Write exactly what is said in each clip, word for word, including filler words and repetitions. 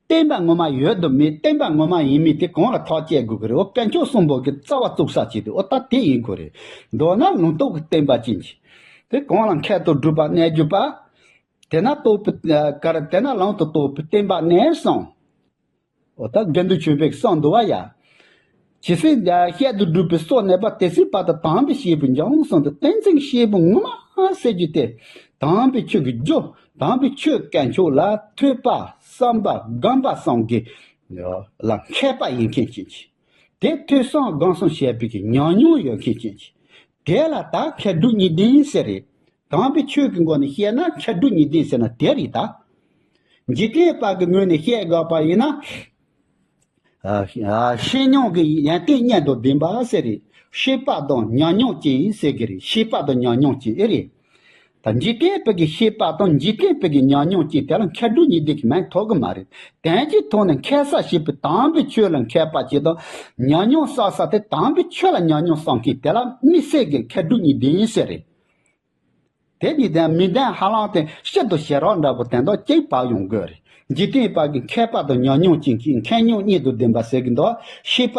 བསྟན་པ་ངོ་མ་ཡོད་དམ་མེད། བསྟན་པ་ངོ་མ་ཡིན་མིན་དེ་གང་ལ་ཐག་བཅད་དགོས་ཀྱི་རེད། འོ་དཀོན་མཆོག་གསུམ་པོ་གི་རྩ་བ་བཙུགས་ས་ཅིག་དེ་འོ་ད་དེ་ཡིན་དགོས་རེད། མདོར་ན་ལུང་རྟོགས་ཀྱི་བསྟན་པ་ཅན་གྱི་དེ་གང་ལ་མཁས་པར་གྲུབ་པ་རྣལ་འབྱོར་པ། དེ་ན་རྟོགས་པའི་གར་དེ་ན་ལམ་དུ་རྟོགས་པའི་བསྟན་པ་རྣམས་གསུངས། འོ་ད་དགེ་འདུན་ཆོས་འཕེལ་གྱིས་གསུངས་འདུག་བ་ཡ། ཇི་སྲིད་བཤད་དུ་གྲུབ་པའི་སྲོག་གནས་པ། དེ་སྲིད་བར་དུ་དམ་པའི་སྐྱེས་བུ་འབྱུང་གསུངས་ཏེ། བསྟན་འཛིན་སྐྱེས་བུ་ངོ་མ་ཟེར་རྒྱུ་དེ་དམ་པའི་ཆོས་ཀྱི་རྒྱུ། དམ་པའི་ཆོས་དཀོན་མཆོག་ལ་ཐོས་པ་བསམ་པ་སྒོམ་པ་གསུམ་གྱི་ལ་མཁས་པ་ཡིན་མཁན་ཅན་གྱི། དེ་ཐོས་བསམ་སྒོམ་གསུམ་བྱེད་པའི་གི་ཉམས་མྱོང་ཡོད་མཁན་ཅན་གྱི། དེ་ལ་ད་མཁས་གྲུབ་གཉིས་ལྡན་ཟེར་རེད། དམ་པའི་ཆོས་ཀྱི་སྒོ་ནས་བཤད་ན་མཁས་གྲུབ་གཉིས་ལྡན་ཟེར་ན་དེ་རེད་ད། འཇིག་རྟེན་པ་གི་ངོས་ནས་བཤད་དགོས་པ་ཡིན་ན། ཨ་ཨ་ཤེས་མྱོང་གི་ཡོན་ཏན་གཉིས་དང་ལྡན་པ་ཟེར་རེད། ཤེས་པ་དང་ཉམས་མྱོང་ཅན་ཟེར་གི་རེད། ཤེས་པ་དང་ཉམས་མྱོང་ཅན་ཨེ་རེད། ད་འཇིག་རྟེན་པ་གི་ཤེས་པ་དང་འཇིག་རྟེན་པ་གི་ཉམས་མྱོང་ཅན་དེ་ལ་མཁས་གྲུབ་གཉིས་ལྡན་གྱི་མིང་ཐོགས་གི་མ་རེད། དོན་གྱི་ཐོག་ནས་མཁས་ས་ཞེས་པའི་དམ་པའི་ཆོས་ལ་མཁས་པ་ཅིག་དང་། ཉམས་མྱོང་བསགས་ས་དེ་དམ་པའི་ཆོས་ལ་ཉམས་མྱོང་བསགས་མཁན་དེ་ལ་དམིགས་བསལ་གྱི་མཁས་གྲུབ་གཉིས་ལྡན་ཟེར་རེད། དེ་གཉིས་ལྡན་མི་ལྡན་ཧ་ལམ་དེ་ཤིན་ཏུ་ཞེ་དྲག་འདྲ་པོ་དེ་འདྲ་གཅིག་པ་ཡོང་དགོས་རེད། འཇིག་རྟེན་པ་གི་མཁས་པ་དང་ཉམས་མྱོང་ཅན་གྱི་མཁས་མྱོང་གཉིས་དང་ལྡན་པ་ཟེར་གི་འདུག་ཤེས་པ།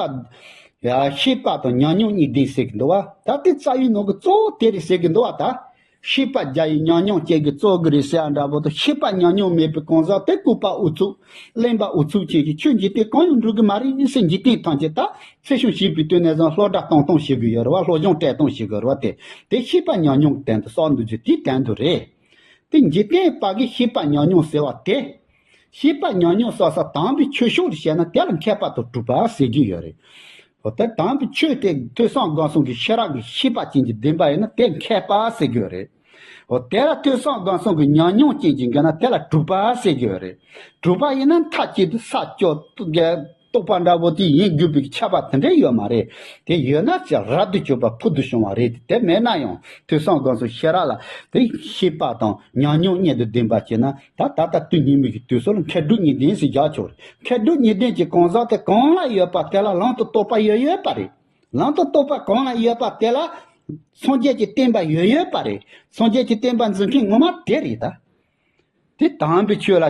ཡ་ཤེས་པ་དང་ཉམས་མྱོང་གཉིས་ལྡན་ཟེར་གི་འདུག་བ། ད་དེ་རྩ་བའི་ནང་གི་གཙོ་བོ་དེ་རེད་ཟེར་གི་འདུག་བ་ད། ཤེས་པ་རྒྱ་ཡི་ཉམས་མྱོང་ཅན་གྱི་གཙོ་གི་རེད་ཟེར་ཡ་འདྲ་པོ་དང་། ཤེས་པ་ཉམས་མྱོང་མེད་པའི་གང་ཟག་དེ་ལྐུགས་པ་ཨུ་ཚུགས། གླེན་པ་ཨུ་ཚུགས་ཅན་གྱི་ཆོས་འཇིག་རྟེན་གང་ཡང་འགྲུབ་གི་མ་རེད་ཟེར། འཇིག་རྟེན་ཐམས་ཅད་ད། ཚེ་ཤུང་བྱིས་པའི་དུས་ནས་བཟུང་སློབ་གྲྭ་གཏོང་གཏོང་བྱེད་དགོས་ཡོད་རེད་བ། སློབ་སྦྱོང་སྤྲད་གཏོང་བྱེད་དགོས་རེད་བ། དེ་དེ་ཤེས་པ་ཉམས་མྱོང་སྟེང་དུ་གསོག་འདུག་རྒྱུ་དེའི་སྟེང་དུ་རེད། དེ་འཇིག་རྟེན་པ་གི་ཤེས་པ་ཉམས་མྱོང་ཟེར་བ་དེ། ཤེས་པ་ཉམས་མྱོང་བསགས་ས་དམ་པའི་ཆོས་ཕྱོགས་ལ་བཤད་ན་དེ་ལ་མཁས་པ་དང་གྲུབ་པ་ཟེར་གྱི་ཡོད་རེད། འོ་དེ་དམ་པའི་ཆོས་དེ་ཐོས་བསམ་སྒོམ་གསུམ་གྱི་ཤེས་རབ་ཀྱི་ཤེས་པ་ཅན་གྱིས་ལྡན་པ་ཡིན་ན་དེ་མཁས་པ་ཟེར་གྱི་ཡོད་རེད། འོ་དེ་ལ་ཐོས་བསམ་སྒོམ་གསུམ་གྱི་ཉམས་མྱོང་ཅན་གྱིས་འགལ་ན་དེ་ལ་གྲུབ་པ་ཟེར་གྱི་ཡོད་རེད། གྲུབ་པ་ཡིན་ན་མཐའ་གཅིག་ཏུ་ས་ཕྱོགས་རྟོགས་པ་འདྲ་པོ་དེ་ཡིན་དགོས་པའི་ཁྱབ་པ་དེ་འདྲ་ཡོད་མ་རེད། དེ་ཡོད་ན་ཅི་རབ་ཏུ་གྱུར་པ་ཕུལ་དུ་བྱུང་བ་རེད། དེ་མེད་ན་ཡང་ཐོས་བསམ་སྒོམ་གསུམ་ཤེས་རབ་ལ་དེ་ཤེས་པ་དང་ཉམས་མྱོང་གཉིས་དང་ལྡན་པ་བྱས་ན་ད་ད་ལྟ་དུས་སྙིགས་མའི་གི་དུས་སུ་ལ་མཁས་གྲུབ་གཉིས་ལྡན་ཞེས་བྱ་ཆོག་རེད། མཁས་གྲུབ་གཉིས་ལྡན་གྱི་གང་ཟག་དེ་གང་ལ་ཡོད་པ་དེ་ལ་ལམ་དུ་རྟོགས་པ་ཡོད་ཡོད་པ་རེད། ལམ་དུ་རྟོགས་པ་གང་ལ་ཡོད་པ་དེ་ལ་སངས་རྒྱས་ཀྱི་བསྟན་པ་ཡོད་ཡོད་པ་རེད། སངས་རྒྱས་ཀྱི་བསྟན་པ་འཛིན་མཁན་ངོ་མ་དེ་རེད་ད། དེ་དམ་པའི་ཆོས་ལ་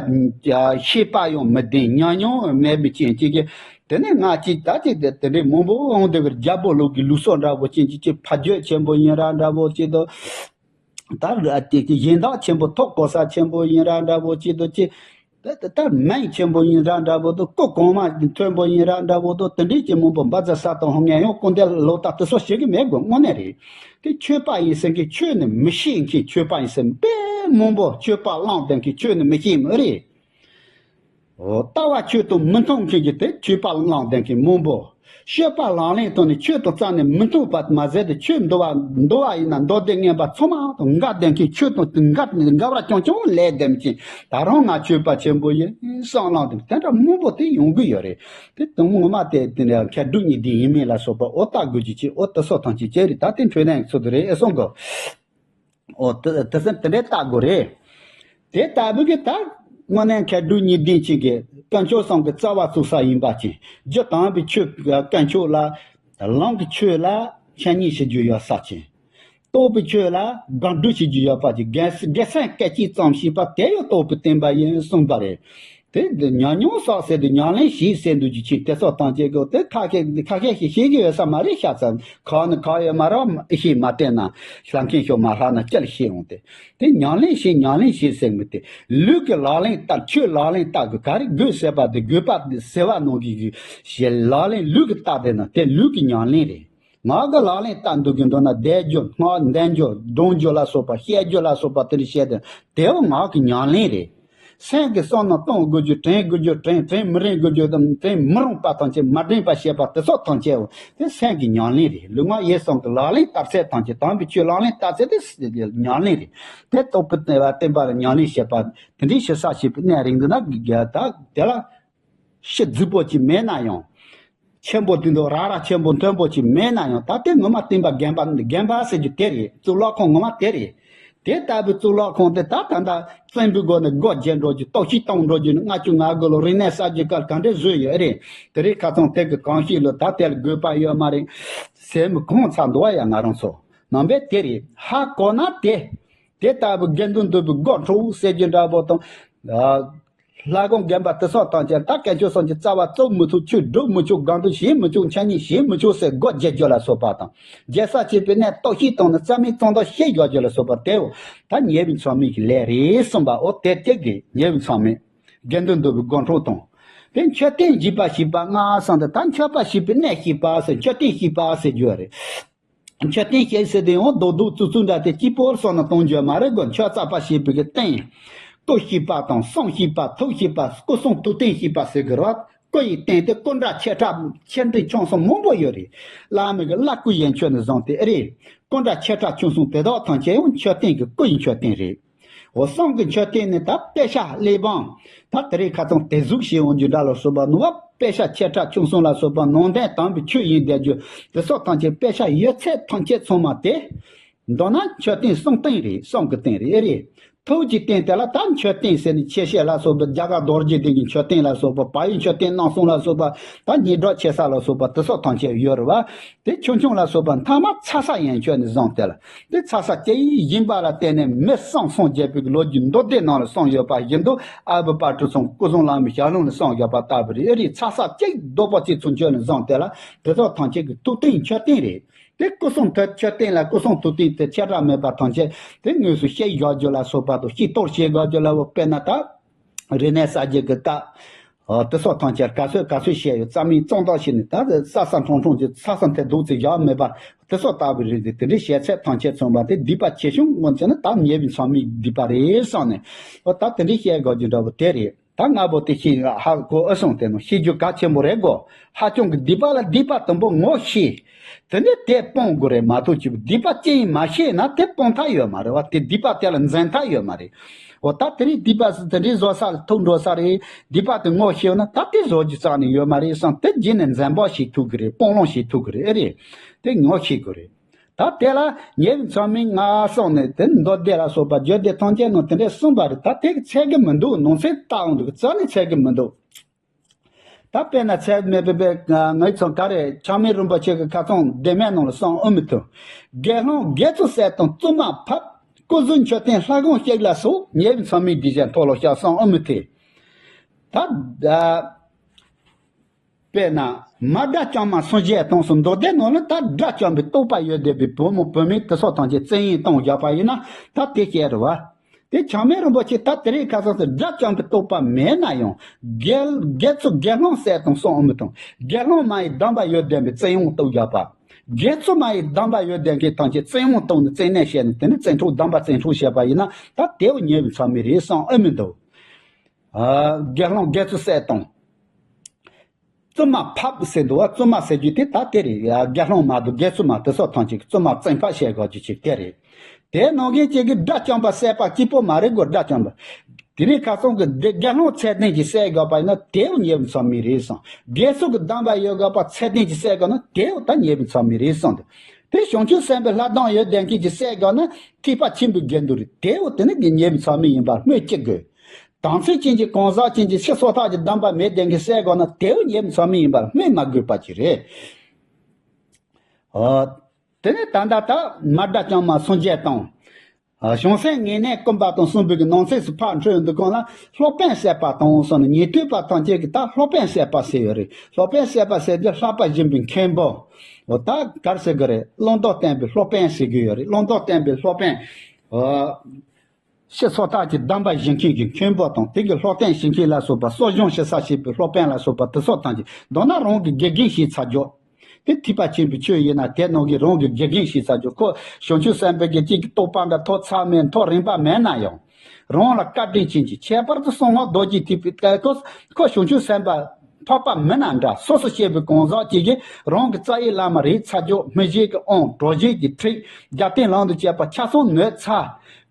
ཤེས་པ་ཡང་མི་ལྡན། ཉམས་མྱོང་མེད་པའི་རྐྱེན་གཅིག་གིས། དེ་ནས་ང་གཅིག་ད་ཅིག་དེ་དེ་འདྲའི་མང་པོ་འོང་དེ་གར་རྒྱལ་པོ་ལུགས་ཀྱི་ལུགས་སྲོལ་འདྲ་པོ་ཅན་གཅིག་ཅིག་ཕ་རྒྱུད་ཆེན་པོ་ཡིན་ར་འདྲ་པོ་ཅིག་དང་། ད་ཨ་དེ་གི་གཞན་དག་ཆེན་པོ་ཐོག་གོ་ས་ཆེན་པོ་ཡིན་ར་འདྲ་པོ་ཅིག་དང་ཅིག་ད་ད་ད་མིང་ཆེན་པོ་ཡིན་ར་འདྲ་པོ་དང་། སྐུ་གོང་མ་མཐོན་པོ་ཡིན་ར་འདྲ་པོ་དང་། དེ་འདྲའི་ཅིག་མང་པོ་འབའ་ཛ་ས་དང་ཧོ་ངན་ཡང་སྐུ་འདེབས་ལོ་རྟགས་དེ་ཚོ་བྱེད་གི་མེད་དགོས་དངོས་གནས་རེད། དེ་ཆོས་པ་ཡིན་ཟེར་མཁན་ཆོས་ནི་མི་ཤེས་མཁན་ཆོས་པ་ཡིན་ཟེར་དཔེ་མང་པོ། ཆོས་པ་བླངས་བསྡད་མཁན་ཆོས་ནི་མི་ཤེས་མི་རེད། འོ་ལྟ་བ་ཆོས་དང་མི་མཐུན་མཁན་གྱི་དེ་ཆོས་པ་བླངས་བསྡད་མཁན་མང་པོ། སྤྱོད་པ་ལག་ལེན་དང་ནི་ཆོས་དང་རྩ་ནས་མི་མཐུན་པ་མ་ཟད་དེ། ཆོས་འདུལ་བ་འདུལ་བ་ཡིན་ན་མདོ་སྡེ་རྔན་པ་ཚང་མ་དང་འགལ་བསྡད་མཁན། ཆོས་དང་འགལ་འགལ་བ་རྐྱང་རྐྱང་ལས་བསྡད་མཁན། ད་རུང་ང་ཆོས་པ་ཆེན་པོ་ཡིན་བསམ་བློ་དེ་དེ་འདྲ་མང་པོ་དེ་ཡོང་གི་ཡོད་རེད། དེ་དང་ངོ་མ་དེ་དེ་འདྲ་མཁས་གྲུབ་གཉིས་ལྡན་ཡིན་མིན་ལ་སོགས་པ་འོ་ལྟ་དགོས་ཀྱི་ཅིག་འོ་དེ་སོགས་ཐམས་ཅད་ཅི་རེད། ད་དེ་འཕྲོས་ནས་ཚུལ་དུ་རེད་ཨེ་གསུང་གོ། འོ་དེ་དེ་སེམས་དེ་འདྲའི་ལྟ་དགོས་རེད། དེ་ལྟ་བུ་གི་ད་དངོས་གནས་མཁས་གྲུབ་གཉིས་ལྡན་ཅན་གྱི་དཀོན་མཆོག་གསུམ་གྱི་རྩ་བ་བཙུགས་ས་ཡིན་པ་ཅན། རྒྱུ་དམ་པའི་ཆོས་དཀོན་མཆོག་ལ། ལམ་གྱི་ཆོས་ལ་འཆད་ཉན་བྱེད་རྒྱུ་ཡོད་ས་ཅན། རྟོགས་པའི་ཆོས་ལ་དགག་སྒྲུབ་བྱེད་རྒྱུ་ཡོད་པ་ཅན། དགེ་དགེ་སེམས་སྐད་ཅིག་ཙམ་བྱས་པ་དེ་ཡང་རྟོགས་པའི་བསྟན་པ་ཡིན་གསུངས་པ་རེད། དེ་འདི་ཉམས་མྱོང་བསགས་ཟེར་དུས་ཉམས་ལེན་བྱེད་ཟེར་འདུག་ཅིག་ཅིག་དེ་ཚོ་ཐམས་ཅད་ཀྱི་དེ་ཁ་ཤས་ཁ་ཤས་ཤིག་ཤེས་ཀྱི་ཡོད་ས་མ་རེད་ཤག་ཙམ། ཁག་ནི་ཁག་ཡོད་མ་རེད་བ། ཤེས་མ་བསྟེན་ན་ལྷ་མཁན་ཤོག་མ་ལྷག་ན་སྐྱེལ་ཤེས་འོང་སྟེ། དེ་ཉམས་ལེན་བྱེད་ཉམས་ལེན་བྱེད་ཟེར་མི་དེ་ལུས་ཀྱི་ལག་ལེན་བསྟར། ཆོས་ལག་ལེན་བསྟར་དགོས། ག་རེ་དགོས་ཟེར་བ་དེ་དགོས་པ་དེ་ཟེར་བ་ནང་གི་གི་ལག་ལེན་ལུས་ཀྱི་བསྟར་དེ་ན་དེ་ལུས་ཀྱི་ཉམས་ལེན་རེད། ངག་གི་ལག་ལེན་བསྟར་འདུག་གི་འདུག་ན་བཟླས་རྒྱུ་སྔགས་འདོན་རྒྱུ་སྒྲུང་རྒྱུ་ལ་སོགས་པ་བཤད་རྒྱུ་ལ་སོགས་པ་དེ་འདྲ་བཤད་དེ་དེའོ་ངག་གི་ཉམས་ལེན་རེད། སེམས་ཀྱི་བསམ་མནོ་གཏོང་དགོས་རྒྱུ་དྲན་དགོས་རྒྱུ་དྲན་དྲན་མི་དྲན་དགོས་རྒྱུ་དང་དྲན་མི་རུང་པ་ཐམས་ཅད་མ་དྲན་པ་བྱེད་པ་དེ་ཚོ་ཐམས་ཅད་དེ་སེམས་ཀྱི་ཉམས་ལེན་རེད། ལུས་ངག་ཡིད་གསུམ་གྱི་ལག་ལེན་བསྟར་ཚད་ཐམས་ཅད་དམ་པའི་ཆོས་ལག་ལེན་བསྟར་ཚད་དེ་ཉམས་ལེན་རེད། དེ་རྟོགས་པའི་བསྟན་པ་བསྟན་པ་ལ་ཉམས་ལེན་བྱེད་པ་དེ་འདྲའི་ཞིག་ས་བྱེད་པའི་གནས་རིགས་འདི་ན་ད་དེ་ལ། ཤི་རྫིག་པོ་ཅིག་མེད་ན་ཡང་། ཆེན་པོ་དེ་འདྲ་ར་ར་ཆེན་པོ་མཐོན་པོ་ཅིག་མེད་ན་ཡང་། ད་ལྟའི་ངོ་མ་བསྟན་པ་རྒན་པ་རྒན་པ་ཟེར་རྒྱུ་དེ་རེད། གཙུག་ལག་ཁང་ངོ་མ་དེ་རེད། དེ་ལྟ་བུའི་གཙུག་ལག་ཁང་དེ་ད་ད་ལྟ་བཙན་པོའི་སྒོ་ནས་སྒོ་འབྱེད་འགྲོ་རྒྱུ། གཏོར་བཤིག་བཏང་འགྲོ་རྒྱུ་ནི་ལྔ་བཅུ་ང་དགུ་ལོ་རིག་གནས་གསར་བརྗེ་སྐབས་ག་འདྲས་བཟོས་ཡོད་རེད། དེ་རིང་ཁ་སང་དེ་གི་གང་ཤེས་ལོ་ད་དེ་ལ་དགོས་པ་ཡོད་མ་རེད། ཟེར་མི་གང་ཚ་འདུག་བ་ཡ། ང་རང་ཚོ་ནང་པའི་དེ་རེད། ཧ་གོ་ན་དེ། དེ་ལྟ་བུའི་དགེ་འདུན་འདུས་པའི་སྒོ་འཕྲོག་ཟེར་རྒྱུ་འདྲ་པོ་དང་། ལྷ་ཁང་དགོན་པ་དེ་སོགས་དང་བཅས་ད་དཀོན་མཆོག་གསུམ་གྱི་རྩ་བ་རྩུབ་མི་ཐུབ། ཆོས་སྒྲུབ་མི་ཆོག། དགོངས་འདུས་བྱེད་མི་ཆོག། འཆད་ཉན་བྱེད་མི་ཆོག་ཟེར་སྒོ་འབྱེད་རྒྱུ་ལ་སོགས་པ་དང་། རྒྱལ་ས་བྱེད་པའི་གནས་གཏོར་བཤིག་བཏང་ནས་རྩ་མེད་གཙང་དག་བཤིག་རྒྱག་རྒྱུ་ལ་སོགས་པ་དེའོ། ད་ཉེ་བའི་མཚམས་མེད་ཀྱི་ལས་རེད་གསུངས་པ། འོ་དེ་གཅིག་གིས་ཉེ་བའི་མཚམས་མེད། དགེ་འདུན་འདུས་པའི་དགོན་ཁྲོད་དང་། དེ་མཆོད་རྟེན་བཞེས་པ་ཞེས་པ་སྔ་སང་དེ་ད་མཆོད་པ་བྱེད་པའི་གནས་བཤིག་པ་ཟེར། མཆོད་རྟེན་བཤིག་པ་ཟེར་རྒྱུ་རེད། མཆོད་རྟེན་བཤིག་ཟེར་དུས་ཡང་རྡོག་རྡོག་བཙུགས་བཙུགས་འདྲ་དེ་གཅིག་པོར་སོང་ན་གཏོང་རྒྱུ་མ་རེད་གོ། མཆོད་རྩ་བ་བྱེད་པའི་གི་རྟེན། སྐུ་བཤིག་པ་དང་། གསུང་བཤིག་པ། ཐུགས་བཤིག་པ། སྐུ་གསུང་ཐུགས་རྟེན་བཤིག་པ་ཟེར་གི་རེད། སྐུ་ཡི་རྟེན་དེ་སྐུ་འདྲ་ཆེ་ཕྲ་ཆེ་འབྲིང་ཆུང་གསུམ་མང་པོ་ཡོད་རེད། བླ་མའི་གི་བླ་སྐུ་ཡན་ཆོད་ནས་བཟུང་སྟེ་ཨེ་རེད། སྐུ་འདྲ་ཆེ་ཕྲ་ཆུང་གསུམ་དེ་དག་ཐམས་ཅད་ཡང་མཆོད་རྟེན་གི་སྐུ་ཡི་མཆོད་རྟེན་རེད། འོ་གསུང་གི་མཆོད་རྟེན་ནི་ད་དཔེ་ཆ་གླེགས་བམ། ད་དེ་རིང་ཁ་སང་དེ་གཟུགས་ཤིག་འོང་རྒྱུ་འདྲ་ལ་སོགས་པ་ནོར་བ། དཔེ་ཆ་ཆེ་ཕྲ་ཆུང་གསུམ་ལ་སོགས་པ་ནང་དོན་དམ་པའི་ཆོས་ཡིན་བསྡད་རྒྱུ་དེ་སོགས་ཐམས་ཅད། དཔེ་ཆ་ཡོད་ཚད་ཐམས་ཅད་ཚང་མ་དེ། མདོར་ན་མཆོད་རྟེན་གསུང་རྟེན་རེད། གསུང་གི་རྟེན་རེད། ཨེ་རེད། ཐུགས་ཀྱི་རྟེན་དེ་ལ་ད་མཆོད་རྟེན་ཟེར་ནས་ཆེ་བཤད་ལ་སོགས་པ། རྒྱ་གར་རྡོ་རྗེ་གདན་གྱི་མཆོད་རྟེན་ལ་སོགས་པ། བལ་ཡུལ་མཆོད་རྟེན་རྣམ་གསུམ་ལ་སོགས་པ། ད་སྙན་སྒྲོན་ཆེ་ས་ལ་སོགས་པ་དེ་སོགས་ཐམས་ཅད་ཡོད་རེད་བ། དེ་ཆུང་ཆུང་ལ་སོགས་པ་མཐའ་མ་ཚ་ས་ཡན་ཆོད་ནས་བཟུང་སྟེ་ལ། དེ་ཚ་ས་སྐྱེ་ཡི་ཡིན་པ་ལ་བརྟེན་ནས་མི་གསུམ་སངས་རྒྱས་པའི་ལོ་རྒྱུས་མདོ་སྡེ་ནང་ལ་གསུངས་ཡོད་པ་བཞིན་དུ། ཨ་བུ་དཔལ་སྤྲུལ་ཚང་སྐུ་གསུམ་བླ་མའི་ཞལ་ལུང་ལ་གསུངས་ཡོད་པ་ལྟ་བུ་རེད། ཨེ་རེད། ཚ་ས་གཅིག་རྡོག་པ་གཅིག་ཚུན་ཆོད་ནས་བཟུང་སྟེ་ལ་དེ་ཚོ་ཐམས་ཅད་ཀྱི་ཐུགས་རྟེན་མཆོད་རྟེན་རེད། དེ་སྐུ་གསུང་ཐུགས་མཆོད་རྟེན་ལ་སྐུ་གསུང་ཐུགས་རྟེན་དེ་ཆེ་ཕྲ་མེད་པ་ཐམས་ཅད་དེ་དངོས་སུ་བཤིག་རྒྱག་རྒྱུ་ལ་སོགས་པ་དང་། བཤིག་གཏོར་བྱེད་དགོས་རྒྱུ་ལ། འོ་དཔེར་ན་ད། རིག་གནས་གསར་བརྗེ་གི་སྐབས། ཨ། དེ་སོགས་ཐམས་ཅད་ག་ཚོད་ག་ཚོད་བཤད་ཡོད། རྩ་མེད་གཙང་དག་བྱས་ནས་ད་ས་ས་ཁྲོང་ཁྲོང་གི་ས་ས་མཐའ་རྡོ་རྩིག་བཞག་མེད་པ་དེ་སོགས་ལྟ་བུ་རེད། དེ་འདྲའི་བཤད་ཚད་ཐམས་ཅད་མཚོན་པ་དེ་སྡིག་པ་ཆེ་ཆུང་ངོ་མཚོན་ན་ད་ཉེ་བའི་མཚམས་མེད་སྡིག་པ་རེད་བསམ་ནས། ཨོ་ད་དེ་འདྲའི་བཤད་དགོས་རྒྱུ་འདྲ་བོ་དེ་རེད། ད་ང་བོ་དེ་ཤེས་ཧ་གོ་ཨེ་སོང་། དེ་ནོ་ཤེས་རྒྱུ་གལ་ཆེན་པོ་རེད་གོ། ཧ་ཅང་གི་སྡིག་པ་ལ་སྡིག་པ་དུམ་བུ་ངོ་ཤེས། དེ་ནས་དེ་སྤོང་དགོས་རེད་མ་གཏོགས་ཅིག་སྡིག་པ་ཅི་ཡིན་མ་ཤེས་ན་དེ་སྤོང་ཐབས་ཡོད་མ་རེད་བ། དེ་སྡིག་པ་དེ་ལ་འཛེམ་ཐབས་ཡོད་མ་རེད། འོ་ད་དེ་རིང་སྡིག་པ་སུ་དེ་འདྲའི་བཟོ་ས་ལ་ཐུག་འགྲོ་ས་རེད། སྡིག་པ་དེ་ངོ་ཤེས་ན་ད་དེ་བཟོ་རྒྱུ་རྩ་ནས་ཡོད་མ་རེད་བསམ། དེ་རྗེས་ནས་འཛེམ་པ་ཞིག་ཐུག་གི་རེད། སྤོང་ལོང་ཞིག་ཐུག་གི་རེད། ཨེ་རེད། དེ་ངོ་ཤེས་དགོས་རེད། ད་དེ་ལ་ཉེ་བའི་མཚམས་མེད་ང་སོང་ནས་དེ་མདོ་སྡེ་ལ་སོགས་པ་བརྗོད་བདེ་ཐམས་ཅད་ནང་དེ་འདྲས་གསུངས་པ་རེད། ད་དེ་གི་ཚད་གི་མི་འདུག་ནང་ཚན་ལྟ་འོང་འདུག་རྩ་ནས་ཚད་གི་མི་འདུག་ད་དཔེར་ན་ཚད་མེད་པའི་པའི་ངའི་ཚང་ག་རེ་ཆགས་མེད་རིན་པོ་ཆེ་གི་ཁ་ཚང་ལྡེ་མིག་ནང་ལ་གསུངས་ཨེ་མི་ཐུབ། དགེ་སློང་དགེ་ཚུལ་བསད་དང་བཙུན་མ་ཕབ། སྐུ་གཟུགས་མཆོད་རྟེན་ལྷ་ཁང་བཤིག་ལ་སོགས་ཉེ་བའི་མཚམས་མེད་སྡིག་ཅན་ཐོག་ལ་བཤགས་གསུངས་ཨེ་མི་ཐུབ། ད། དཔེར་ན། མ་དགྲ་བཅོམ་མ་སངས་རྒྱས་དང་གསུངས། མདོ་སྡེ་ནང་ལ་ད་དགྲ་བཅོམ་པའི་རྟོགས་པ་ཡོད་བསྡད་པའི་བུ་མོ་བུད་མེད་དེ་སོགས་ཐམས་ཅད་བཙན་གཡེམ་བཏང་བཞག་པ་ཡིན་ན་ད་དེ་སྐྱེ་རུ་བ། དེ་ཆགས་མེད་རིན་པོ་ཆེ་ད་དེ་རིང་ཁ་སང་དུ་དགྲ་བཅོམ་པའི་རྟོགས་པ་མེད་ན་ཡང་། དགེ་དགེ་ཚུལ་དགེ་སློང་བསད་དང་གསུངས་ཨེ་མི་ཐུབ། དགེ་སློང་མ་ཡི་སྡོམ་པ་ཡོད་བསྡད་པའི་བཙན་གཡེམ་གཏོང་བཞག་པ། དགེ་ཚུལ་མ་ཡི་སྡོམ་པ་ཡོད་བསྡད་མཁན་ཐམས་ཅད་བཙན་གཡེམ་གཏོང་ནས་བཙན་གནོན་བྱས་ནས་དེ་ནི་བཙན་འཕྲོག་སྡོམ་པ་བཙན་འཕྲོག་བྱས་པ་ཡིན་ན་ད་དེའོ་ཉེ་བའི་མཚམས་མེད་རེད་གསུངས་ཨེ་མི་འདུག་ཨ། དགེ་སློང་དགེ་ཚུལ་བསད་དང་། བཙུན་མ་ཕབ་ཟེར་འདུག་བ། བཙུན་མ་ཟེར་རྒྱུ་དེ་ད་དེ་རེད། དགེ་སློང་མ་འདུག་དགེ་ཚུལ་མ་དེ་སོགས་ཐམས་ཅད་ཀྱི་བཙུན་མ་བཙན་ཕབ་བྱེད་དགོས་རྒྱུ་ཅིག་དེ་རེད། དེ་ནང་གི་གཅིག་གི་དགྲ་བཅོམ་པ་བསད་པ་གཅིག་པོ་མ་རེད་གོ། དགྲ་བཅོམ་པ། དེ་ནས་ཁ་སང་གི་དགེ་དགེ་སློང་ཚད་ལྡན་གྱིས་བསད་དགོས་པ་ཡིན་ན་དེའོ་ཉེ་བའི་མཚམས་མེད་རེད་གསུངས། དགེ་ཚུལ་གྱི་སྡོམ་པ་ཡོད་དགོས་པ་ཚད་ལྡན་གྱིས་བསད་དགོས་ན་དེའོ་ད་ཉེ་བའི་མཚམས་མེད་རེད་གསུངས་འདུག་དེ་བྱང་ཆུབ་སེམས་དཔའི་ལྷ་སྡོམ་ཡོད་བསྡད་མཁན་གྱིས་བསད་དགོས་ན་ཐེག་པ་ཆེན་པོའི་དགེ་འདུན་རེད། དེའོ་དེ་ནི་དགེ་ཉེ་བའི་མཚམས་མེད་ཡིན་པར་སྨོས་ཅི་དགོས། དམ་ཚིག་ཅན་གྱི་གང་ཟག་ཅན་གྱི་ཕྱི་སོ་ཐར་གྱི་སྡོམ་པ་མེད་བསྡད་མཁན་བསད་དགོས་ན་དེའོ་ཉེ་བའི་མཚམས་མེད་ཡིན་པར་སྨོས་མ་དགོས་པ་ཅིག་རེད། ཨོ། དེ་ནས་ད་ལྟ་ད་མ་དགྲ་བཅོམ་མ་སངས་རྒྱས་དང་། ཨ། བྱང་སེམས་ངེས་གནས་ཀུན་སྤངས་དང་གསུངས་པའི་གི་ནང་གསེས་སུ་ཕར་འཕྲོས་འདུག་གོང་ལ་སློབ་དཔོན་བསད་པ་དང་གསུངས་ནས་ཉན་ཐོས་པ་ཐམས་ཅད་ཀྱིས་ད་སློབ་དཔོན་བསད་པ་ཟེར་ཡོད་རེད། སློབ་དཔོན་བསད་པ་ཟེར་དུས་ལྷག་པ་སྦྱིན་པའི་མཁན་པོ། འོ་ད་ག་རེ་ཟེར་གི་རེད། བླང་དོར་བསྟན་པའི་སློབ་དཔོན་ཟེར་གི་ཡོད་རེད། བླང་དོར་བསྟན་པའི་སློབ་དཔོན། ཨོ། ཕྱི་སོ་ཐར་གྱི་སྡོམ་པ་བཞེས་མཁན་གྱི་མཁན་པོ་དང་དེ་གི་སློབ་སྟོན་བྱེད་མཁན་ལ་སོགས་པ། གསོ་སྦྱོང་བྱེད་ས་བྱེད་པའི་སློབ་དཔོན་ལ་སོགས་པ་དེ་སོགས་ཐམས་ཅད་མདོར་ན་རང་གི་དགེ་རྒན་བྱས་ཚར་རྒྱུ། དེ་ཐེག་པ་ཆེན་པོའི་ཆོས་ཡིན་ན་དེ་ནང་གི་རང་གི་དགེ་རྒན་བྱས་ཚར་རྒྱུ། ཁོ་བྱང་ཆུབ་སེམས་དཔའི་གི་གཅིག་གི་རྟོགས་པ་འདྲ་ཐོབ་ཚར་མེད། ཐོབ་རན་པ་མེད་ན་ཡང་། རང་ལ་བཀའ་དྲིན་ཅན་གྱི་ཁྱད་པར་དུ་གསང་སྔགས་རྡོ་རྗེ་ཐེག་པའི་སྐབས་ཁོ་ཁོ་བྱང་ཆུབ་སེམས་དཔའ་འཕགས་པ་མིན་ན་འདྲ། སོ་སོ་སྐྱེ་བོའི་གང་ཟག་ཅིག་གིས་རང་གི་རྩ་བའི་བླ་མ་རིག་ཚར་རྒྱུ། སྨིན་བྱེད་ཀྱི་དབང་། གྲོལ་བྱེད་ཀྱི་ཁྲིད། རྒྱབ་རྟེན་ལམ་དུ་བྱེད་པ་ཆ་ཚང་ནོད་ཚར།